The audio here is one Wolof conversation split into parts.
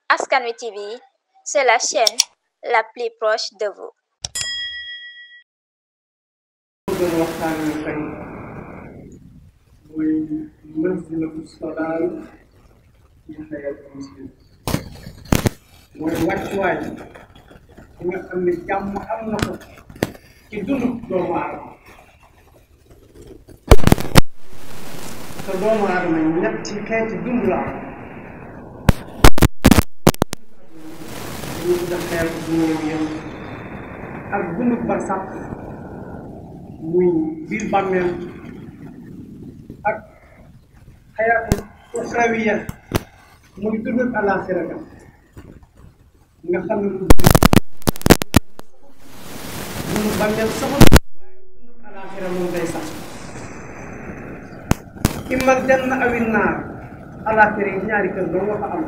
Askan Wi TV, c'est la chaîne la plus proche de vous. doon waxtaanee tey mooy manzilatu salaam ci xayatul muslim mooy wàccuwaay bi nga xam ne jàmm am na ko ci dundu doomu aadama te doomu aadama ñetti xeeti dund la am ñu def xeetu dunya ak dundu barsàq muy biir bàmmeel ak xayaatu uxrawiya muy dund àllaaxira nga xam ne dund bàmmeel saxul waaye dund àllaaxira moom day sax imma janna awi naar àllaaxira yi ñaari kër doo nga fa am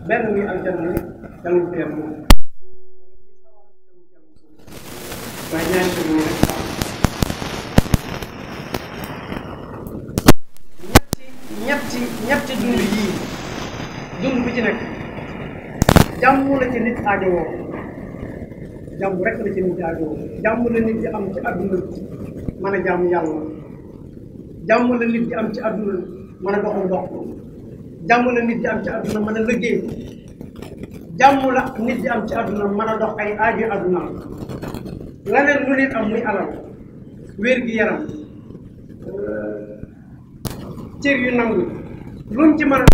benn muy aljanna ni daluñ ko yem moom waaye ñaari kër yi rek ñetti dund yii dund bu ci nekk jàmm la ci nit aajowoo jàmm rek la ci nit aajowoo jàmm la nit di am ci àdduna mën a jaamu yàlla jàmm la nit di am ci àdduna mën a doxal dox jàmm la nit di am ci àdduna mën a liggéey jàmm la nit di am ci àdduna mën a dox ay aajo àdduna leneen lu nit am muy alal wér gi yaram cër yu nangu luñ ci mën a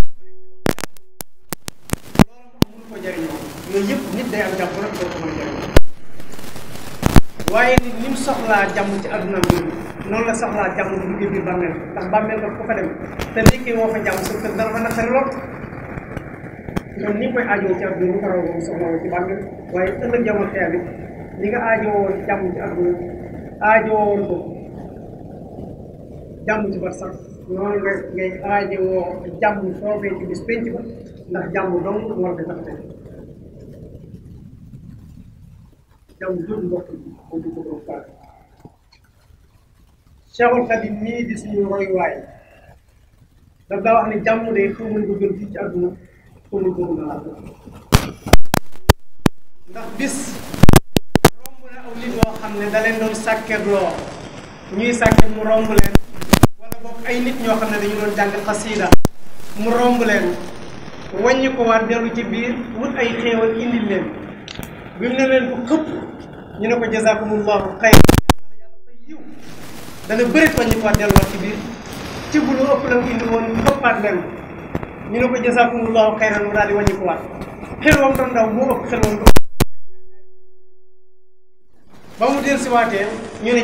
loolu mun ko jëriñoo yooyu yëpp nit day am jàmm rek doo ko mën a jëriñoo waaye nit ni mu soxlaa jàmm ci àdduna bi noonu la soxlaa jàmm bu duggee biir bàmmeel ndax bàmmeel ba ko fa dem te nekkee woo fa jàmm sa kër dara fa naqari lool ñoom ni nga koy aajoo ci àdduna bu ko raw moom soxla woo ci bàmmeel waaye ëllëg jamono xeer it li nga aajoo jàmm ci àdduna aajoo woon ko jàmm ci bar sax noonu ngay aajowoo jàmm foofee ci bis penc ba ndax jàmm dong war di tax tey jàmm jot mbokk bi ko di ko doon faat Cheikhul Khadim nii di suñu royuwaay daf daa wax ne jàmm day xamul ko gën fii ci àdduna xamul ko gën a àdduna ndax bis romb na aw nit yoo xam ne da leen doon sàkketloo ñuy sàkket mu romb leen ay nit ñoo xam ne dañu doon jàng xasiida mu romb leen wàññi ko waat dellu ci biir wut ay xéewal indil leen bi mu ne leen bu xëpp ñu ne ko jazakumullahu xayr yàlla fay yiw dana bëri wàññi ko waat delluwaat ci biir ci bu lu ëpp la mu indi woon xëppaat leen ñu ne ko jazakumullahu xayran mu daal di wàññi ko waat xel wam doon daw moo ëpp xel wam doon ba mu del si waatee ñu ne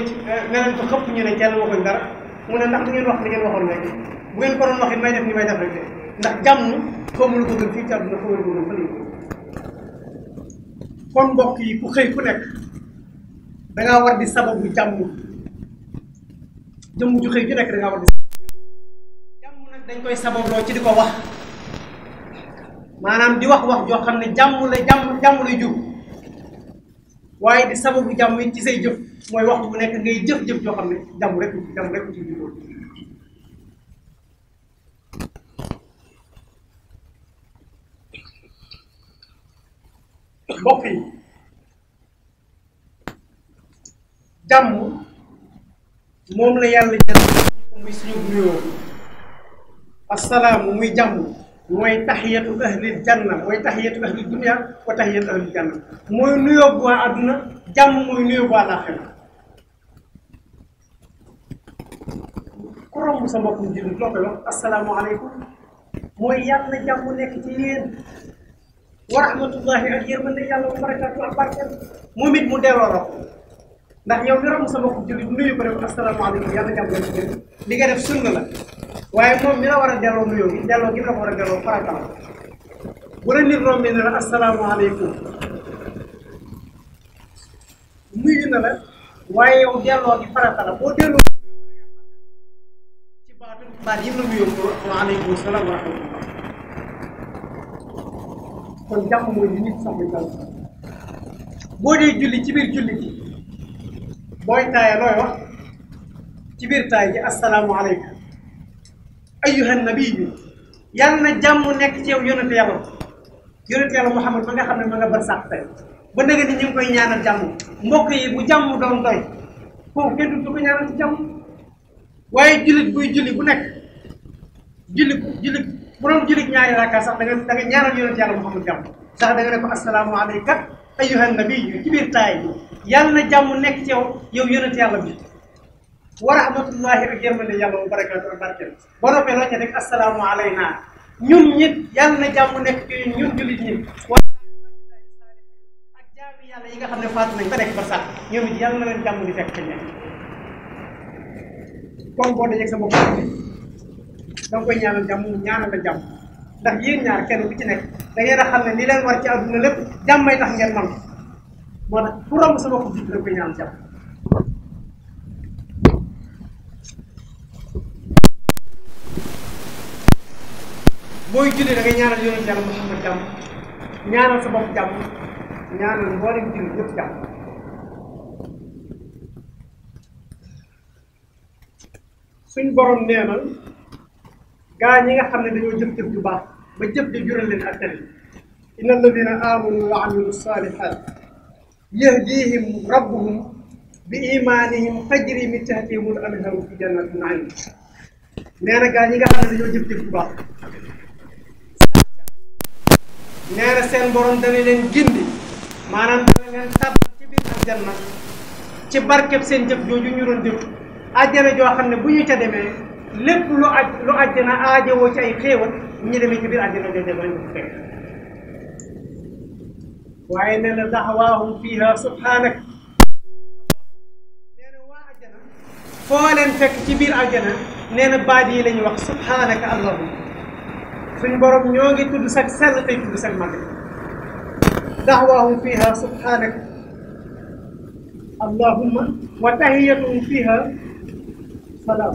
leen ko xëpp ñu ne kenn waxuñ dara mu ne ndax li ngeen wax li ngeen waxoon léegi bu ngeen ko doon wax it may def ni may def rek de ndax jàmm xamul ko gën fii ci àdduna xamul ko gën fa léegi kon mbokk yi ku xëy ku nekk dangaa war di sababu jàmm jëmm ju xëy ju nekk dangaa war di jàmm nag dañ koy sababloo ci di ko wax maanaam di wax joo xam ne jàmm lay jur waaye di sababu jàmm it ci say jëf mooy waxtu bu nekk ngay jëf-jëf joo xam ne jàmm rek ci juróom mbokk yi jàmm moom la yàlla jël muy suñu nuyoo assalaamu muy jàmm mooy taxiyatu ahlil janna mooy taxiyatu ahlil dunya wa taxiyatu ahlil janna mooy nuyoo bu waa àdduna jàmm mooy nuyoo bu àllaaxira ku romb sa mbokk mu jullit loo koy wax asalaamaaleykum mooy yàlla na jàmm nekk ci yéen wa rahmatullahi ak yërmande yàlla wa barakaatu ak barkeel moom it mu delloo la ko ndax yow mi romb sa mbokk jullit nuyu ko rek asalaamaaleykum yàlla na jàmm nekk ci yéen li nga def sunna la waaye moom mi la war a delloo nuyoo gi delloo gi la ko war a delloo farata la bu la nit rombee ne la asalaamaaleykum nuyu na la waaye yow delloo gi farata la boo delloo ci baat yi la nuyoo ko waaleykum salaam wa rahmatullah kon jàmm mooy li nit soxla jàll boo dee julli ci biir julli gi booy taaya looy wax ci biir taay ji asalaamaaleykum ayyuhan nabiyyu yàlla na jàmm nekk ci yow yonente yàlla yonent yàlla Muhammad ma nga xam ne ma nga bar sax tey ba nëgë ni ñu ngi koy ñaanal jàmm mbokk yi bu jàmm doon doy foofu kenn du ko ñaanal ci jàmm waaye jullit buy julli bu nekk jullit bu doon jullit ñaari rakka sax da nga ñaanal yonent yàlla Muhammad jàmm sax da nga ne ko assalaamu alayka ayyuhan nabiyyu ci biir taay bi yàlla na jàmm nekk ci yow yonent yàlla bi wa rahmatullahi ak yërmande yàlla wa barakaatu ak barkeel ba noppee loo ca rek assalaamu alayna ñun ñit yàlla na jàmm nekk ci ñun jullit ñi ak jaami yàlla yi nga xam ne faatu nañ ba nekk ba sax ñoom it yàlla na leen jàmm di fekk ñe kon boo dajee sa bopp danga koy ñaanal jàmm ñaanal la jàmm ndax yéen ñaar kenn ku ci nekk da ngeen a xam ne li leen war ci àdduna lépp jàmmay tax ngeen man moo tax ku romb sama ko jiit da koy ñaanal jàmm booy julli da ngay ñaanal yonent yàlla Muhammad jàmm ñaanal sa bopp jàmm ñaanal mboolem julli yëpp jàmm suñ borom nee na gaa ñi nga xam ne dañoo jëf-jëf ju baax ba jëf di jural leen ak tali inna alladina amanu wa amilu salihat yahdihim rabbuhum bi imanihim tajri min tahtihimul anharu fi jannati naim nee na gaa ñi nga xam ne dañoo jëf-jëf ju baax nee na seen borom dana leen gindi maanaam dana leen tàbbal ci biir aljanna ci barkeb seen jëf jooju ñu doon jëf àjjana joo xam ne bu ñu ca demee lépp lu àjjana aajowoo ci ay xéewal bu ñu demee ci biir àjjana jooju lañ ko fekk waaye nee na daxawaahum fiha subhanak nee na waa àjjana foo leen fekk ci biir àjjana nee na baat yi la ñuy wax subhanaka allahumma suñ borom ñoo ngi tudd sag sell tey tudd sag mag daxwaahum fiha subhanak allahumma wa tahiyatuhum fiha salaam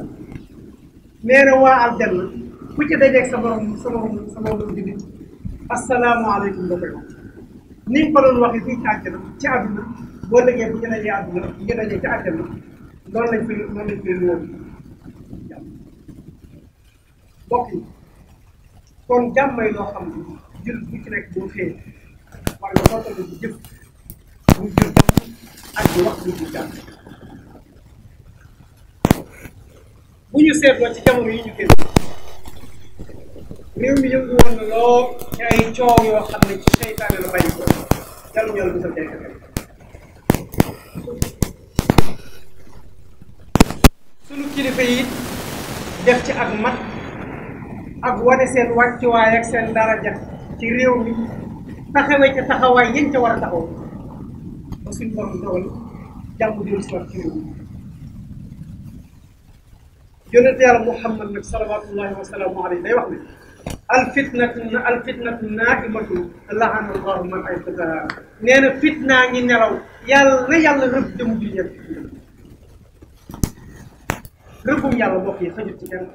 nee na waa aljanna ku ci dajeeg sa borom sa borom di nit asalaamaaleykum nga koy wax ni nga ko doon waxee fii ci àjjana ci àdduna boo déggee bu ñu dajee àdduna bu ñu dajee ci àjjana loolu lañ fi nuyoon mbokk yi kon jàmmay loo xam ne jël bu ci nekk boo xëy war nga sottal di jëf mu jël jàmm ak di wax lu ci jàmm bu ñu seetloo ci jamono yi ñu génn réew mi yëngu woon na lool ci ay coow yoo xam ne ci seytaane la bàyyi ko yàlla ñu yàlla musal jaykate sunu kilifa yi def ci ak mat ak wane seen wàccuwaay ak seen daraja ci réew mi taxawee ca taxawaay yéen ca war a taxaw ba suñu borom dogal jàmm jël si waat ci réew mi yonent yàlla Muhammad nag salawatullahi wa salaamu alayhi day wax ne alfitnatu naimatu laana allahu man ayqadaha nee na fitnaa ngi nelaw yàlla rëbb jëm ju ñëpp rëbbum yàlla mbokk yi xajut ci kenn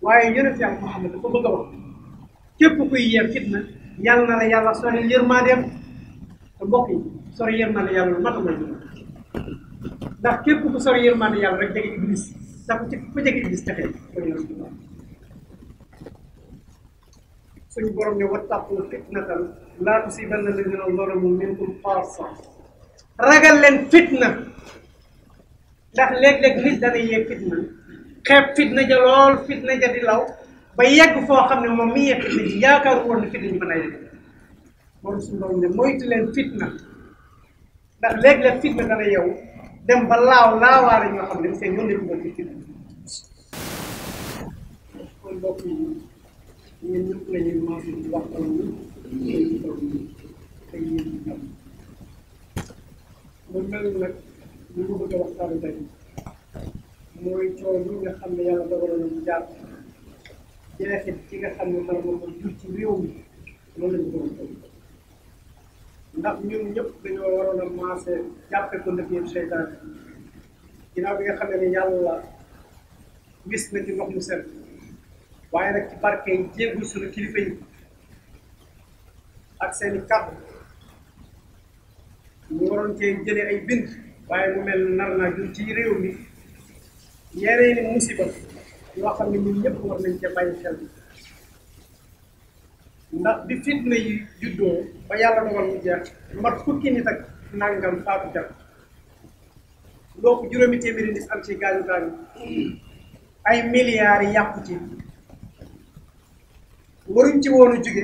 waaye yonent yàlla Muhammad dafa bëgg a wax képp kuy yee fitna yàlla na la yàlla sori yërmandeem te mbokk yi sori yërmande yàlla lu mata mooy ndax képp ku sori yërmande yàlla rek jege iblis ndax ku jege iblis texee suñu borom ne wattaqu fitnatan laa tusibanna alladina zalamu minkum xaassa ragal leen fitna ndax léeg-léeg nit dana yee fitna xeeb fitna ja lool fitna ja di law ba yegg foo xam ne moom mi yee fitna ji yaakaar woon ne fitna ji mën a yegg moom suñu borom ne moytu leen fitna ndax léeg-léeg fitna dana yow dem ba laawaale ñoo xam ne seen yoon nekku ci fitna kon mbokk yi ñun ñëpp la ñuy maase di waxtaan ni tey yéen ñi am mu mel nag ñu ko bëgg a waxtaan tey mooy coow li nga xam ne yàlla dogaloon na mu jaar jeexit ci nga xam ne man moom jur ci réew mi loolu lañu doon toll ndax ñun ñëpp dañoo waroon a maase jàppe ko ndëf seytaan ginnaaw bi nga xam ne yàlla wis na ci ndox mu set waaye nag ci barke yi jéegul suñu kilifa yi ak seeni kàddu ñu waroon cee jëlee ay bind waaye mu mel nar naa jur ci réew mi yeneeni musiba yoo xam ne ñun ñëpp war nañ cee bàyyi xel ndax bi fitna yi juddoo ba yàlla dogal mu jeex mat fukki nit ak nangam faatu jar loo juróomi téeméeri nit am ci gaañu gaañu ay milliards yi yàqu ci waruñ ci woon a jóge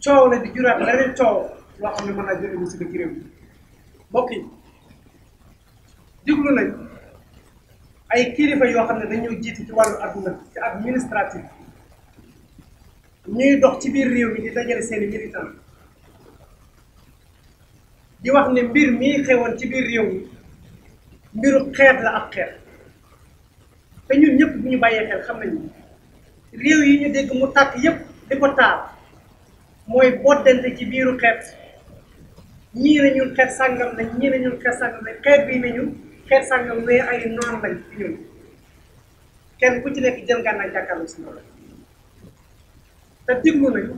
coow la di juraat leneen coow loo xam ne mën naa jëlee musiba ci réew mi mbokk yi diglu nañ ay kilifa yoo xam ne dañoo jiite ci wàllu adduna ci administratif ñuy dox ci biir réew mi di dajale seeni militant di wax ne mbir mii xewoon ci biir réew mi mbiru xeet la ak xeet te ñun ñëpp bu ñu bàyyee xel xam nañu réew yi ñu dégg mu tàkk yépp di ko taal mooy boddante ci biiru xeet ñii ne ñun xeet sàngam nañ ñii ne ñun xeet sàngam nañ xeet bii ne ñun xeet sàngam mais ay noon lañ ci ñun kenn ku ci nekk jël gànnaay jàkkaarloo si loolu te diglu nañu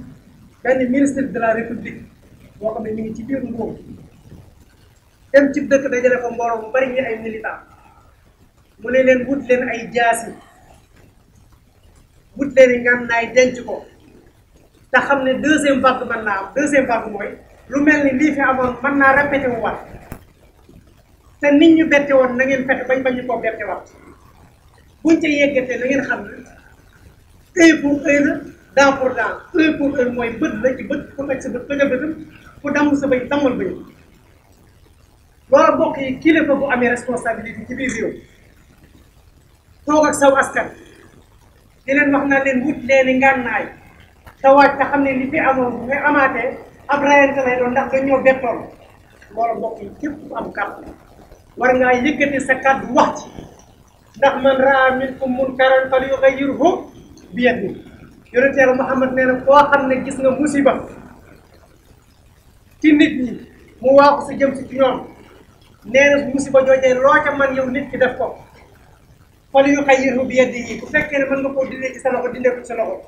benn ministre de la république boo xam ne ñu ngi ci biir nguur dem ci dëkk dajale fa mbooloo mu bari ñu ay militant mu ne leen wut leen ay jaasi wut leen i ngànnaay denc ko te xam ne deuxième vague mën naa am deuxième vague mooy lu mel ni lii fi amoon mën naa répété wu waat te nit ñu bette woon na ngeen fexe bañ bañu koo bette waat buñ ca yeggatee na ngeen xam ne œil pour œil la dent pour dent œil pour œil mooy bët la ci bët ku toj sa bët tëjal bëtam ku damm sa bëñ dammal bëñ loolu mbokk yi kilifa bu amee responsabilité ci biir réew toog ak saw askan di leen wax naa leen wut leeni ngànnaay te waaj te xam ne li fi amoon bu nga amaatee ab rayante lay doon ndax dañoo bettoon loolu mbokk yi képp ku am kàddu war ngaa yëkkati sa kàddu wax ci ndax man raa minkum munkaran falyughayyirhu bi yadihi yonent Yàlla Muhammad nee na koo xam ne gis nga musiba ci nit ñi mu waaxu si jëm si ci ñoom nee na musiba joojee loo ca man yow nit ki def ko falyughayyirhu bi yadihi bu fekkee ne mën nga koo dindee ci sa loxo dindee ko ci sa loxo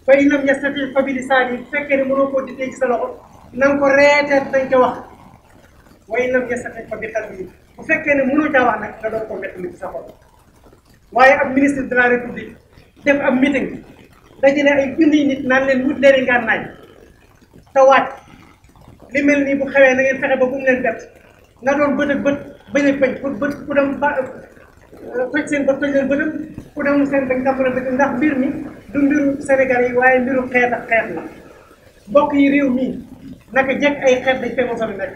fa in lam yastati' fa bi lisaanihi bu fekkee ne mënoo koo dindee ci sa loxo na nga ko reeteet dañ ca wax wa in lam yastati' fa bi qalbihi bu fekkee ne mënoo caa wax nag nga doon ko metti ci sa xol waaye ab ministre de la république def ab meeting dajale ay junniy nit naan leen wut leen ngànnaay te waaj li mel nii bu xewee na ngeen fexe ba bu mu leen bett na doon bët ak bët bañ a bañ pour bët ku dem ba toj seen bët toj leen bëtam ku dem seen bañ tàmbale bët ndax mbir mi du mbiru Sénégal yi waaye mbiru xeet ak xeet la mbokk yi réew mii naka jekk ay xeet dañ fee mosal nekk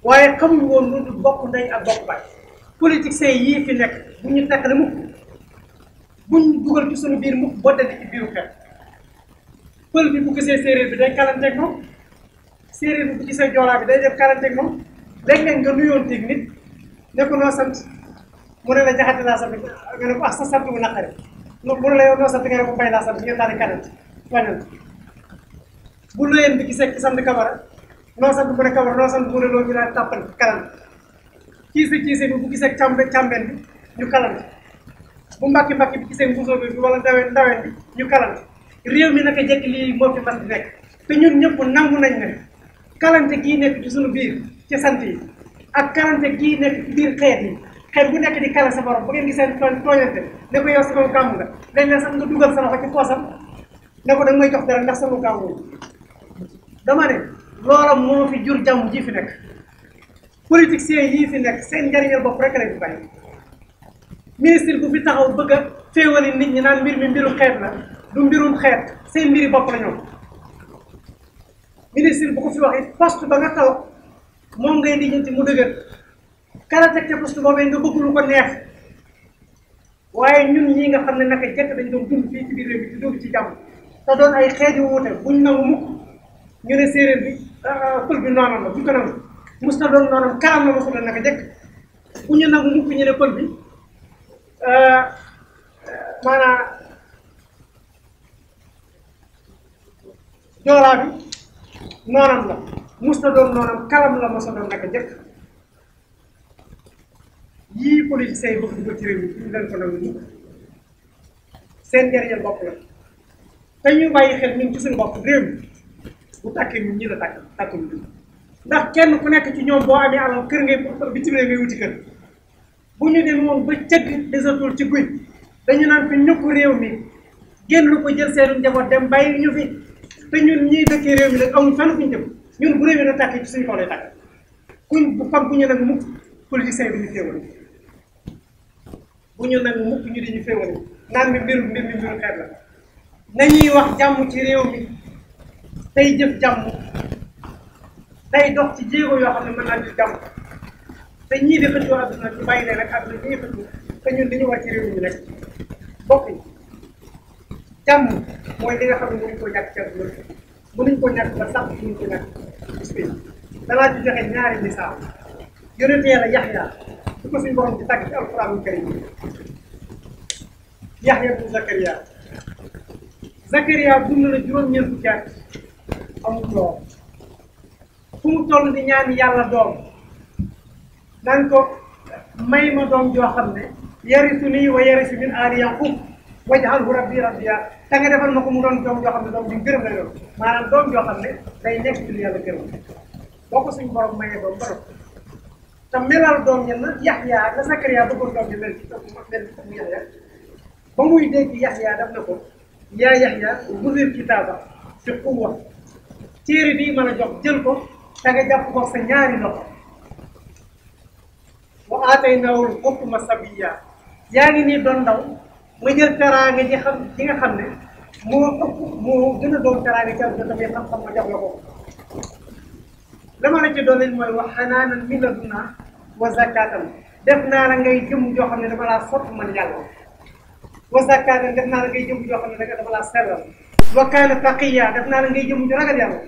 waaye xamuñu woon lu dul bokk ndey ak bokk baay politiciens yii fi nekk bu ñu tekkale mukk buñ dugal ci suñu biir mukk boddante ci biiru xeet pël bi bu gisee séeréer bi day kalanteeg moom séeréer bi bu gisee joolaa bi day def kalanteeg moom léeg-léeg nga nuyoon teeg nit ne ko noo sant mu ne la jaxate laa sant nga ne ko sa sant bu naqari mu ne la yow noo sant nga ne ko fay laa sant ngeen daal di kanante wañante bu lóyeen bi gisee ki sant Kamara noo sant mu ne Kamara noo sant mu ne loolu ñu daal tàppal kalante kiise bi bu gisee càmbeen bi ñu kalante bu mbàkki bi gisee mbusoo bi wala ndaween bi ñu kalante réew mi naka jekk lii moo fi mas di nekk te ñun ñëpp nangu nañ ne kalante gii nekk ci suñu biir ci sant yi ak kalante gii nekk ci biir xeet yi xeet bu nekk di kala sa borom bu ngeen gisee tooñante ne ko yow sama gàmm nga léeg-léeg sax nga dugal sa loxo ci poosam ne ko danga may jox dara ndax sama gàmm dama ne loola moo fi jur jàmm ji fi nekk politiciens yii fi nekk seen njariñal bopp rek lañ fi bàyyi ministre bu fi taxaw bëgg a féewali nit ñi naan mbir mi mbiru xeet la du mbirum xeet seen mbiri bopp la ñoom ministre bu ko fi waxee poste ba nga taw moom ngay lijjanti mu dëgër kala teg ca poste boobee nga bëgg lu ko neex waaye ñun ñii nga xam ne naka jekk dañ doon dund fii ci biir réew mi di dund ci jàmm te doon ay xeet yu wuute buñ nangu mukk ñu ne séeréer bi pël bi noonam la buñ ko nangu mus na doon noonam karam la mosul la naka jekk bu ñu nangu mukk ñu ne pël bi maanaam joolaa bi noonam la mus na doon noonam kalam la mosa doon naka jëkk yii politiciens yi bëgg dugal ci réew mi ñu leen ko nangu nii seen njëriñal bopp la te ñu bàyyi xel ñun ci suñu bopp réew mi bu tàkkee ñun ñi la tàkkul ndax kenn ku nekk ci ñoom boo amee alal kër ngay bitim réew ngay wuti kër bu ñu demoon ba cëgg desatul ci guy dañu naan fi ñukk réew mi génn ko jël seenu njaboot dem bàyyi ñu fi te ñun ñii dëkkee réew mi nag amul fenn fu ñu jëm ñun bu réew mi na tàkk ci suñu kaw lay tàkk kuñ bu fam bu ñu nag mukk politicien bi ñu féewal bu ñu nag mukk ñu di ñu féewal naan mi mbir mi mbiru xeet la nañuy wax jàmm ci réew mi tey jëf jàmm tey dox ci jéego yoo xam ne mën naa di jàmm te ñii di xëccoo àdduna ñu bàyyi leen rek àdduna ñi xëccoo te ñun dañu war ci réew mi ñu nekk bokk yi jàmm mooy li nga xam ne mënuñ ko ñàkk ci àdduna mënuñ ko ñàkk ba sax mënuñ ko ñàkk bis bi danaa ci joxe ñaari misaal yonent Yàlla Yaxya su ko suñu borom di tàgg ci alquraanul karim Yaxya bu Zakariya dund na juróom-ñeent fukki at amul doom fu mu toll di ñaan yàlla doom naan ko may ma doom joo xam ne yarisuni wa yarisu min aali Yaqub waj'alhu rabbi radiyya te nga defal ma ko mu doon doom joo xam ne doom bi gërëm la doon maanaam doom joo xam ne day nekk ci lu yàlla gërëm boo ko suñu borom mayee doom ba te melal doom ñen na Yaxya la Zakariya bëggoon doom ji mel ci mu Yaxya ba muy dégg Yaxya daf na ko yaa Yaxya xuzil kitaaba fi quwwa téere bii mën a jox jël ko te nga jàpp ko sa ñaari loxo wa aataynaahu l-hukma sabiyya yaa ngi nii doon ndaw ma jël teraanga ji nga xam ne moo gën a doon teraanga ca dafay xam-xam ma jox la ko dama la ci doon mooy wa hanaanan min ladunnaa wa zakaatan def naa la ngay jëm joo xam ne dama laa sopp man yàlla wa zakaatan def naa la ngay jëm joo xam ne dama laa sellal wa kaana taqiyya def naa la ngay jëm ju ragal yàlla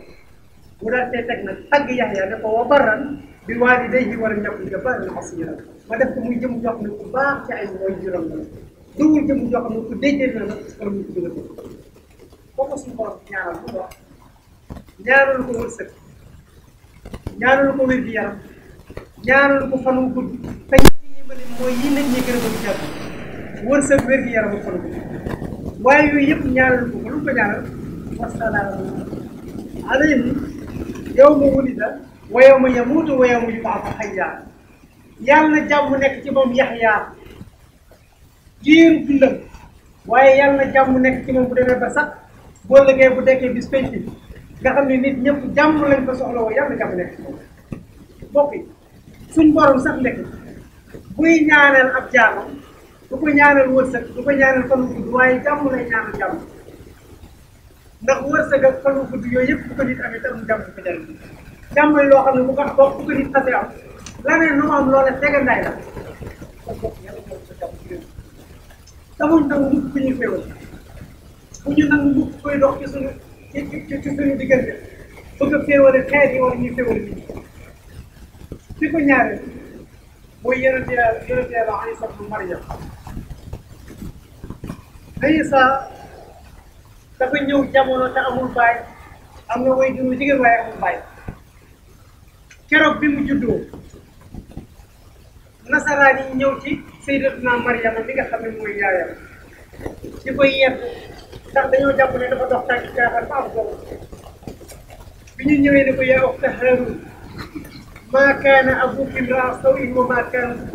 mu daal tey teg nag tagg Yaxya ne ko wa barran bi waalidayhi wa lam yakun jabbaran asiira ma def ko muy jëm joo xam ne ku baax ci ay mooy juróom la duwul jëm joo xam ne ku déjjee na la wala muy ko jóge ko suñu borom ñaanal bu baax ñaanal ko wërsëg ñaanal ko wér gi yaram ñaanal ko fan wu gudd te ñett yi ma leen mooy yi nit ñi gën a bëgg jàpp wërsëg wér gi yaram ak fan wu gudd waaye yooyu yëpp ñaanal ko lu ko ñaanal wasalaamu alayhi yawma wulida wa yawma yamuutu wa yawma yub'athu hayya yàlla na jàmm nekk ci moom Yaxya giiru dundam waaye yàlla na jàmm nekk ci moom bu demee ba sax boo liggéey bu dekkee bis penc nga xam ne nit ñëpp jàmm lañ ko soxla woo yàlla na jàmm nekk ci moom mbokk yi suñ borom sax nekk buy ñaanal ab jaamam du ko ñaanal wërsëg du ko ñaanal fan wu gudd waaye jàmm lay ñaanal jàmm ndax wërsëg ak fan wu gudd yooyu yëpp bu ko nit amee tam jàmm ko jëriñ jàmm loo xam ne bu ko nit xasee am laneen lu mu am loola tegandaay la kon bokk yàlla ñoo ko jàmm ci réew tamuñ nangu mukk ku ñuy féewal bu ñu nangu mukk koy dox ci suñu diggante bëgg a féewale xeet yi wala ñuy féewale nit ñi fi ko ñaareel mooy yonente Yàlla Iisa ibnu Maryam Iisa dafa ñëw jamono te amul baay am na way juru jigéen waaye amul baay keroog bi mu juddoo nasaraan yi ñëw ci Sayyidatuna Maryama mi nga xam ne mooy yaayam di koy yedd ndax dañoo jàpp ne dafa dox tànk caaxaan ba am doom bi ñu ñëwee ne ko yaa uxta Haaruun maa kaana abuuki imra'a saw'in wa maa kaanat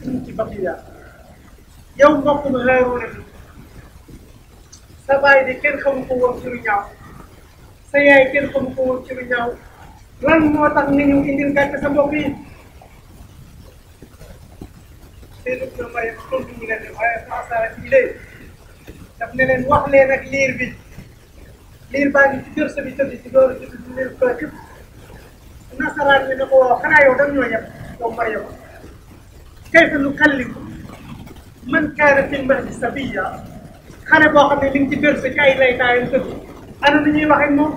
ummuki bagiyya yow mbokkum Haaruuna sa baay de kenn xamu ko woon ci lu ñaaw sa yaay kenn xamu ko woon ci lu ñaaw lan moo tax nga ñëw indil gàcce sa mbokk yi Sayyidatuna Maryam tontu mu leen ne waaye fa'asaarat ilayhi daf ne leen wax leen ak liir bi liir baa ngi ci berceau bi tëdd ci door a judd di leen ko yëpp nasaraan bi ne ko waaw xanaa yow dañoo yem yow Maryam kayfa nukallimu man kaana fil mahdi sabiyya xale boo xam ne li ci berceau ci ay laytaayam tëdd ana nu ñuy wax ak moom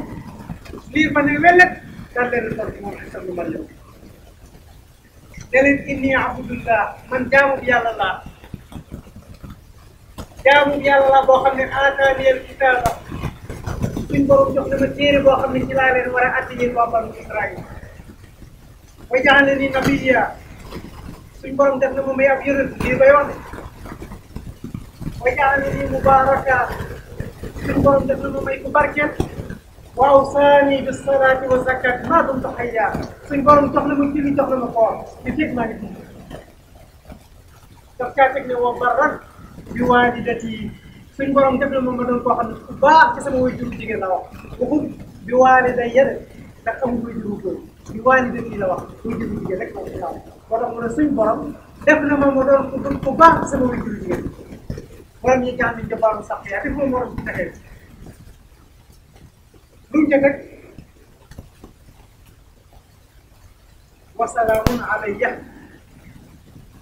liir ba ne wellet daal leen tontu moom Iisa ibnu Maryam ne leen inni abdullah man jaamu bi yàlla laa jaamu bi yàlla laa boo xam ne aataaniyal kitaaba suñ borom jox na ma téere boo xam ne ci laa leen war a àtte yéen waa banu Israayil wa ja'alani nabiyya suñ borom def na ma may ab yonent lii bay wax de wa ja'alani mubaaraka suñ borom def na ma may ku barkeel wa awsaani bis salaati wa zakaati maa dumtu hayya suñ borom jox na ma julli jox na ma koor li fekk maa ngi dund daf caa teg ne wa barran bi waalidati suñ borom def na moom ma doon koo xam ne ku baax ci sama way jur jigéen la wax waxul bi waale day yére ndax amul way juru góor bi waale day fii la wax way juru jigéen rek moom ci kaw moo tax mu ne suñ borom def na moom ma doon ku baax ci sama way juru jigéen borom yi jàng ñu jëbaaru sax yaa def moom borom ci taxee luñ ca teg wasalaamun alayya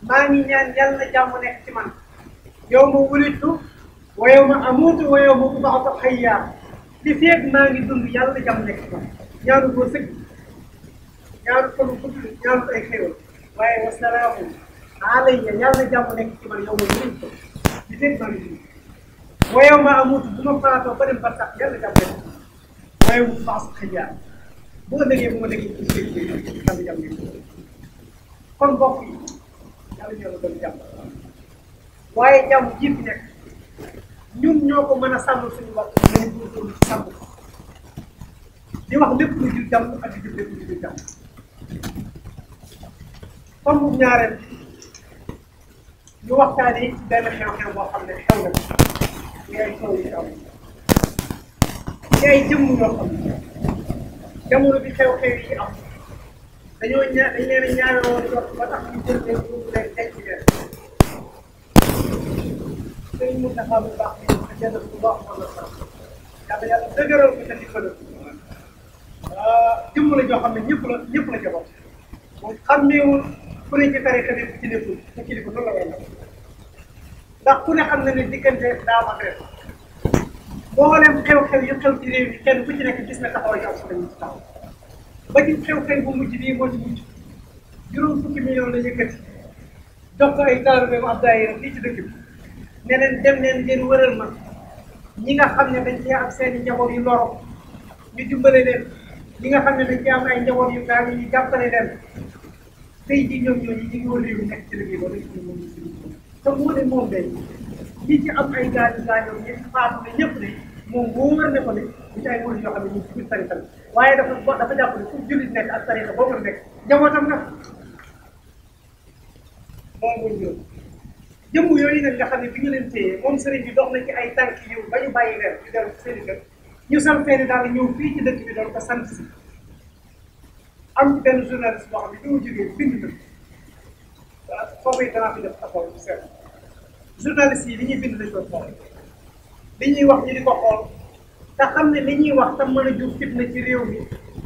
maa ngi ñaan yàlla na jàmm nekk ci man yow ma wulitu wa yow ma amuutu wa yow ma ubaatu xayyaa li feeg maa ngi dund yàlla na jàmm nekk ci man ñaanu koo sëgg ñaanu ko lu gudd ñaanu ay xéwal waaye wasalaamun alayya yàlla na jàmm nekk ci man yow ma wulitu li feeg maa ngi dund wa yow ma amuutu bu ma faatoo ba dem ba sax yàlla na jàmm nekk wa yow ma ubaatu xayyaa bu ma déggee ci sëñ bi yàlla jàmm nekk kon mbokk yi yàlla ñoo la doon jàmm waaye jàmm ji fi nekk ñun ñoo ko mën a sàmm suñu bopp nañu góorgóorlu ci sàmm di wax lépp lu jur jàmm ak di jëf lépp lu jur jàmm comme bu ñaareel ñu waxtaanee ci benn xew-xew boo xam ne xew na ci ay taw yu am ci ay jëmm yoo xam ne jamono bi xew-xew yi am dañ leen a ñaanoo jot ba tax ñu jël leen yóbbu leen denc leen sëñ Moustapha bu baax bi ak yenn bu baax moom la sax yàlla dëgëral ko te di ko def jëmm la joo xam ne ñëpp la jaboot moom xàmmeewul ku ne ci tarixa bi ci nekkul te kilifa noonu la war a def ndax ku ne xam na ne diggante daaw ak ren mboolem xew-xew yu xew ci réew mi kenn ku ci nekk gis na taxawaay yu am solo ñu ci taxaw ba ci xew-xew bu mujj bii moo ci mujj juróom fukki million la yëkkati jox ko ay taalibe mu ab daayira fii ci dëkk bi ne leen dem leen ngeen wëral ma ñi nga xam ne dañ cee am seen i njaboot yu loro ñu dimbale leen ñi nga xam ne dañ cee am ay njaboot yu gaañu ñu jàppale leen tey jii ñoom ñooñu ñu ngi wër réew mi nekk ci liggéey ba léegi moom te moo ne moom day ñi ci am ay gaañu ñi faatu ne ñëpp de moom moo wër ne ko ne ñu ci ay wër yoo xam ne ñu ci biir tarixa bi waaye dafa jàpp ne fu jullit nekk ak tarixa boo ko nekk njabootam nag moom mooy ñëw jëmm yooyu nag nga xam ne bi ñu leen téye moom sëriñ bi dox na ci ay tànk yiw ba ñu bàyyi leen ñu dellu seen i kër ñu sam seeni daal ñëw fii ci dëkk bi doon ko sant si am ci benn journaliste boo xam ne bi mu jógee bind na foofu it danaa fi def taxaw bu seet journaliste yi li ñuy bind lañ doon xool li ñuy wax ñu di ko xool te xam ne li ñuy wax tam mën a jur fitna ci réew mi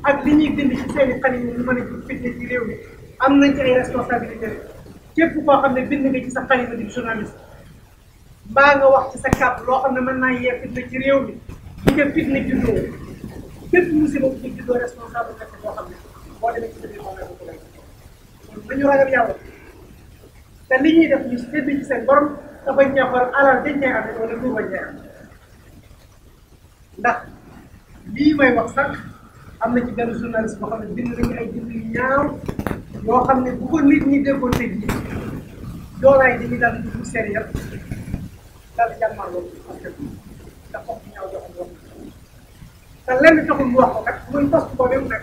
ak li ñuy bind ci seen i xarit yi ñu mën a jur fitna ci réew mi am nañ ci ay responsabilité képp koo xam ne bind nga ci sa xalima di journaliste mbaa nga wax ci sa kàddu loo xam ne mën naa yee fitna ci réew mi bu ca fitna juddoo képp musiba bu ci juddoo responsable nekk boo xam ne boo demee ci biir moom la ko lay kon nañu ragal yàlla te li ñuy def ñu sédd ci seen borom te bañ cee xool alal dañ cee amee wala lu bañ cee am ndax lii may wax sax am na ci benn journaliste boo xam ne bind nañu ay bind yu ñaaw yoo xam ne bu ko nit ñi déggoon tey jii joolaay dañuy daal di dugg seen yëpp daal di jàmmarloo ak te foofu ñaaw joo xam ne te lenn taxul mu wax ko kat muy poste boobu nag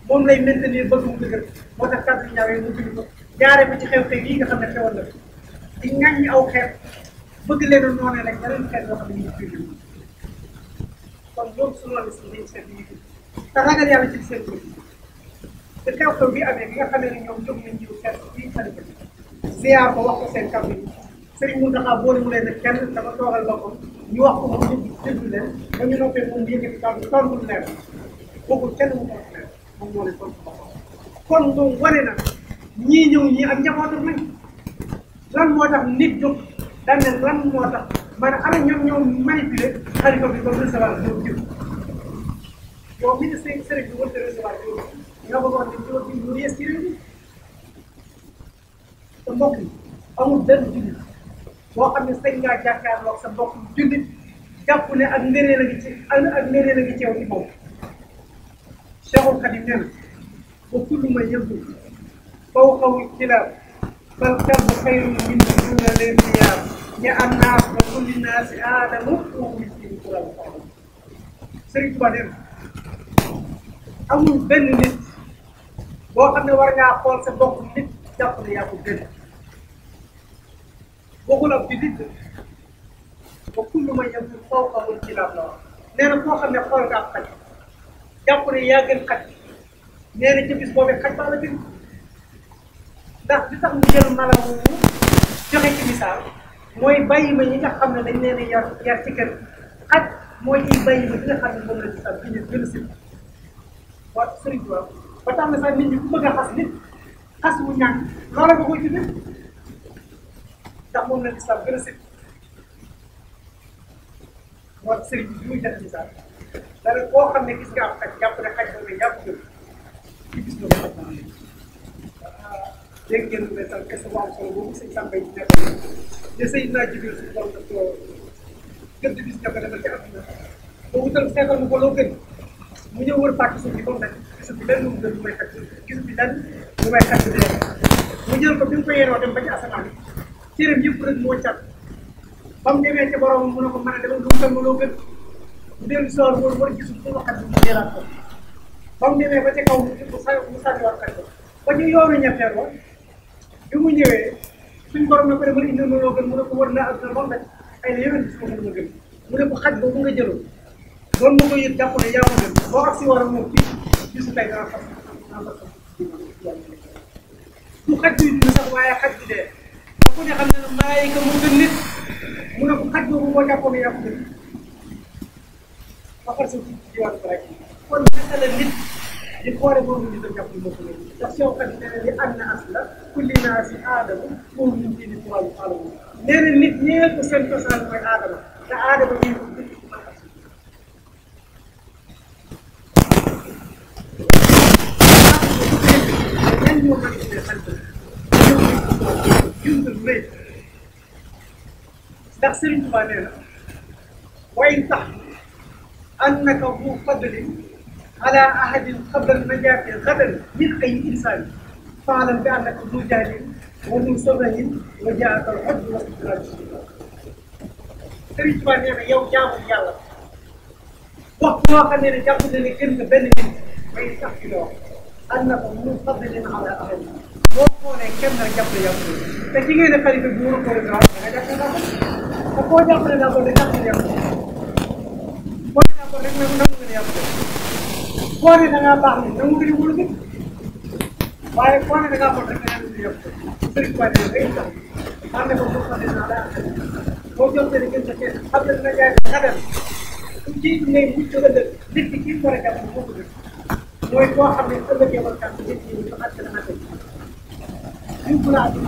moom lay maintenir bëgg mu dëgër moo tax kàddu yu ñaaw yi mu bind ko jaaree ko ci xew-xew yi nga xam ne xewoon na di ŋaññi aw xeet bëgg leen a noonee rek yeneen xeet yoo xam ne ñu ngi biir kon ñoom journaliste yi dañu seet li ñuy te ragal yàlla ci seen bopp te xew-xew bi amee bi nga xamee ne ñoom jóg nañ ñëw seet fii xalifa bi ziar ko wax ko seen kàddu yi Serigne Mountakha boole mu leen ne kenn dafa toogal boppam ñu wax ko moom ñu déglu leen ba ñu noppee moom di yëkkati kàddu tontu leen bokkul kenn mu tontu leen moom moo leen tontu boppam kon moom wane na ñii ñëw ñii ak njabootam nañ lan moo tax nit jóg daan ne lan moo tax maanaam xanaa ñoom ñoo manipulé xalifa bi ba recevoir ñoom jëf yow ministre Serigne bi warut a recevoir yow nga bëgg wax ne jiw bi mu yées ci réew mi te mbokk yi amul benn jullit boo xam ne sañ ngaa jàkkaarloog sa mbokk jullit jàpp ne ak ngëneel a ngi ci ak ngëneel a ngi ci yow ci moom Cheikhul Khadim nee na ba kullu ma yëngu fawqa al-kilaab bal kalbu xayrun min duuna l-irtiyaab ya annaas wa kulli naasi aadamu wa miskin kural Serigne Touba nee na amul benn nit boo xam ne war ngaa xool sa mbokk nit jàpp ne yaa ko gën bokkul ab jullit ba kullu ma yem foo xamul ci laab la wax nee na koo xam ne xool nga ab xaj jàpp ne yaa gën xaj nee na ci bis boobee xaj baa la gën ndax li tax mu jël mala moomu joxe ci misaal mooy bàyyi ma ñi nga xam ne dañ leen yar ci kër xaj mooy ciy bàyyi ma ñi nga xam ne moom la ci sax bi ñu gën a si waaw sëriñ bi ba tax na sax nit ñi ku bëgg a xas nit xas wu ñàkk loola nga koy tuddee ndax moom la lislaam gën a sit moo tax sëriñ bi muy def misaal dara koo xam ne gis nga am xaj jàpp ne xaj boobu yàpp gën ci gis nga ko xaj naa dégg ngeen lu beesal kese bu am solo boobu sëñ Samba yi nekk te Seydina Jibril si borom daf ko gën di bis nga ko defal ci àdduna ba wutal seetal mu ko loo gën mu ñëw wër pàcc suuf bi comme nag gisu bi lenn lu mu gën lu may xaj gisu bi lenn lu may xaj dee mu jël ko bi mu ko yéenoo dem ba ci asamaan cëram yëpp rek moo cat ba mu demee ci borom mu ne ko mën a demal lu mu loo gën mu dellu soor war gisul fu mu xaj bi mu jëlaat ko ba mu demee ba ci kaw mu sànniwaat xaj ko ba ci yoonu ñetteel ba bi mu ñëwee suñ borom na ko demal indi loo gën mu ne ko war naa ak ba mu daj ay la yeneen gis ko mën ma gën mu ne ko xaj boobu nga jëloon doon ma ko yëg jàpp ne yaa ma gën boo ak si war a moom fii gisu tey dana fas du xaj bi dund sax waaye xaj bi dee ba ku ne xam ne ne malaayika mu gën nit mu ne ko xaj boobu moo jàppoon ne yaa ko gën ba far sa jiwaat ko rek kon naka la nit di xoole boobu nit a jàpp moo ko gën ndax soo xaj nee na li am na as la kulli naa si aadama foofu ñu fii ni tuwaayu xaalamu nee na nit ñëpp seen cosaan mooy aadama te aadama ñi ko gën ndax Sëriñ Tuubaa nee na way tax annaka bu fadlin ala ahadin qabla najaati gadan min ay insaan faalam bi annaka du jaalin wa min sabahin wa jaaka al hajj wa istidraaj Sëriñ Tuubaa nee na yow jaamu yàlla wax boo xam ne jàpp na ne gën nga benn nit way tax ci loo annaka bu fadlin ala ahadin boo xoolee kenn nag jàpp na yàlla te ki ngeen ne xalifa bi war a ko da nga jàpp naa ko te koo jàppale naa ko de jàpp na yàlla boo nee naa ko rek nag nangu nga ne yàlla boo nee da ngaa baax ni nangu nga ne wóolu gën waaye boo nee da ngaa bon rek nga nangu nga yàlla sëriñ Tuubaa ne day tax xam ne ko boo ko dinaa laa boo jotee ne gën sa kenn xam ne dina jaay xadal ku ci ngay mucc ëllëg nit ki kii war a jàpp moo ko gën mooy koo xam ne ëllëg yebal kàtt nit ñi ñu àtt na àtt ñu ko laa di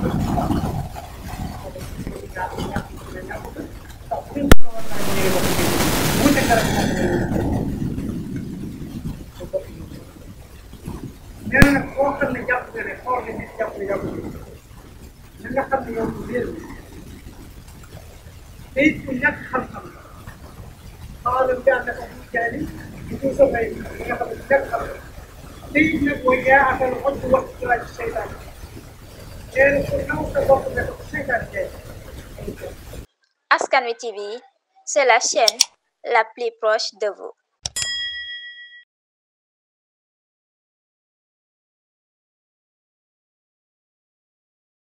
nee na nag koo xam ne jàpp nga ne xool ne nit jàpp ne jàpp na nga xam ne yow du réer te it ku ñàkk xam-xam xaaral bi ànd ak bu jaay di ko sa bay nga xam ne ñàkk xam-xam te it nag mooy yaa akal xoj bu wax ci laaj seytaan nee na pour naw sa bopp ne ko seytaan jaay Askan Wi TV, c'est la chaîne la plus proche de vous.